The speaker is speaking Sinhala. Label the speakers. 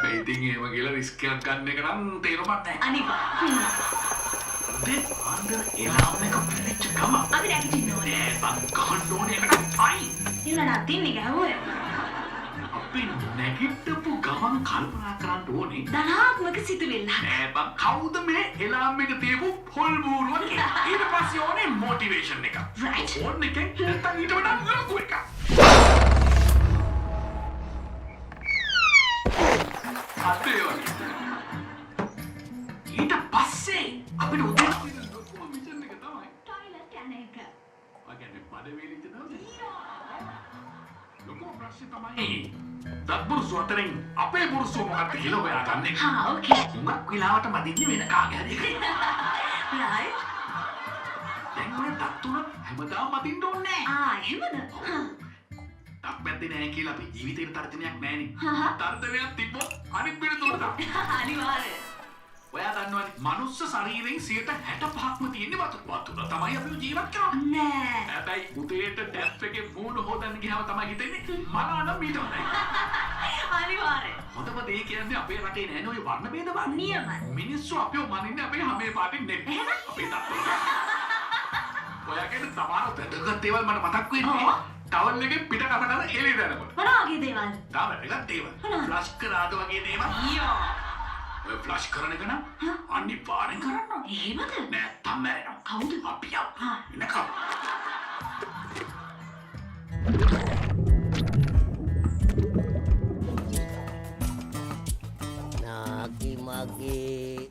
Speaker 1: හැබැයි ඉතින් එහෙම කියලා රිස්ක් එකක් ගන්න එක නම් තේරුමක් නැහැ.
Speaker 2: අනිවාර්යෙන්.
Speaker 1: උදේ පාන්දර එලාම් එක පිළිච්ච ගම
Speaker 2: අපි නැගිටින්න ඕනේ.
Speaker 1: නෑ බං, ගහන්න ඕනේ එකට පයි.
Speaker 2: ඒ වුණාට අතින් ගැහුවේ.
Speaker 1: අපි නැගිටපු ගමන් කල්පනා කරන්න ඕනේ
Speaker 2: ධනාත්මක සිතුවිල්ලක්.
Speaker 1: නෑ බං, කවුද මේ එලාම් එක තියපු පොල් බූරුව කියලා. ඊට පස්සේ ඕනේ මොටිවේෂන් එකක්.
Speaker 2: Right.
Speaker 1: Phone එකෙන් නැත්තම් ඊට වඩා ලොකු එකක්. අතේ වගේ. ඊට පස්සේ අපිට උදේ තියෙන ලොකුම මිෂන් එක තමයි
Speaker 2: ටොයිලට් යන එක.
Speaker 1: ඔය කියන්නේ බඩ වේලිච්ච දවසේ. ලොකුම ප්‍රශ්නේ තමයි දත් බුරුසු අතරින් අපේ බුරුසුව මොකක්ද කියලා හොයාගන්න එක.
Speaker 2: හා ඕකේ.
Speaker 1: හුඟක් වෙලාවට මදින්නේ වෙන කාගේ හරි එකකට.
Speaker 2: රයිට්.
Speaker 1: දැන් ඔය දත් තුන හැමදාම මදින්න ඕනේ නෑ.
Speaker 2: ආ එහෙමද? හා.
Speaker 1: දත් මැද්දේ නෑ කියලා අපි ජීවිතේට තර්ජනයක් නෑනේ.
Speaker 2: හා.
Speaker 1: තර්ජනයක් තිබ්බොත් අනිත් පිට තුන තමයි.
Speaker 2: අනිවාර්යයෙන්.
Speaker 1: ඔයා දන්නවනේ මනුස්ස ශරීරයෙන් 65%ක්ම තියෙන්නේ වතුර. වතුර තමයි අපිව ජීවත් කරන්නේ.
Speaker 2: නෑ.
Speaker 1: හැබැයි උදේට ටැප් එකේ මූණ හොදන්න ගියාම තමයි හිතෙන්නේ මලා නම් මීට හොඳයි.
Speaker 2: අනිවාර්යයෙන්.
Speaker 1: හොඳම දේ කියන්නේ අපේ රටේ නෑනේ ඔය වර්ණ භේද බලන්න.
Speaker 2: නියමයි.
Speaker 1: මිනිස්සු අපිව මනින්නේ අපේ හැමේ පාටින් නෙමෙයි.
Speaker 2: එහෙම?
Speaker 1: අපේ දත් වලට. ඔයා කියන්නේ සමහර වැදගත් දේවල් මට මතක් වෙන්නේ.
Speaker 2: ඔව්.
Speaker 1: ටවල් එකෙන් පිට කස කස එළියට යනකොට.
Speaker 2: මොන වගේ දේවල්?
Speaker 1: තව වැදගත් දේවල්.
Speaker 2: මොනවද?
Speaker 1: ෆ්ලෂ් කරාද වගේ දේවල්.
Speaker 2: අයියෝ.
Speaker 1: ඔය ෆ්ලෂ් කරන එක නම්
Speaker 2: හා?
Speaker 1: අනිවාර්යෙන් කරන්න ඕනේ.
Speaker 2: එහෙමද?
Speaker 1: නැත්තම් මැරෙනවා.
Speaker 2: කවුද?
Speaker 1: අපි යව.
Speaker 2: හා.
Speaker 1: එනකම්.
Speaker 3: නාකි මගේ